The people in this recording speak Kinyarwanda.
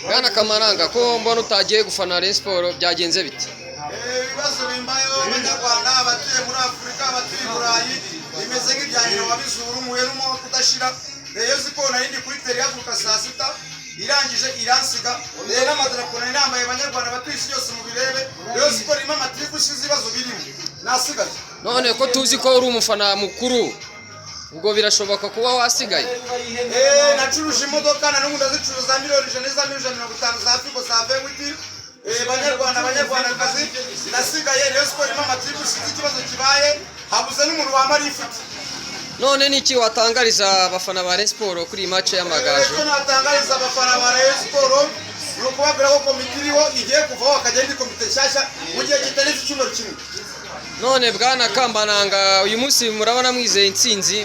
Bwana Kamaranga, ko mbona utagiye gufana Rayon Sports, byagenze bite? Ibibazo bimbayeho, Abanyarwanda, abatuye muri Afurika, abatuye i Burayi, bimeze nk'ibya nyina wabizuru, umuhera umwe kudashira. Rayon Sports nari ndi kuri teri, ihaguruka saa 6, irangije iransiga. Rero n'amadarapo nari nambaye, Abanyarwanda batuye isi yose mubirebe. Rayon Sports irimo amatiku, ushize ibibazo birimo nasigaye. None ko tuzi ko uri umufana mukuru, ubwo birashoboka kuba wasigaye? Nacuruje imodoka, na n'ubu ndazicuruza, miliyoni 100 za miliyoni 150 za Figo za V8. Banyarwanda, Banyarwandakazi, nasigaye. Rayon Sports irimo amatiku, ushize ikibazo kibaye, habuze n'umuntu wamara ifite. None niki watangariza abafana ba Rayon Sports kuri iyi match y'Amagaju? Icyo natangariza abafana ba Rayon Sports ni ukubabwira ko komite iriho igiye kuvaho, hakajya indi komite nshyashya mu gihe kitarenze icyumweru kimwe. None Bwana Kambananga, uyu munsi murabona mwizeye intsinzi?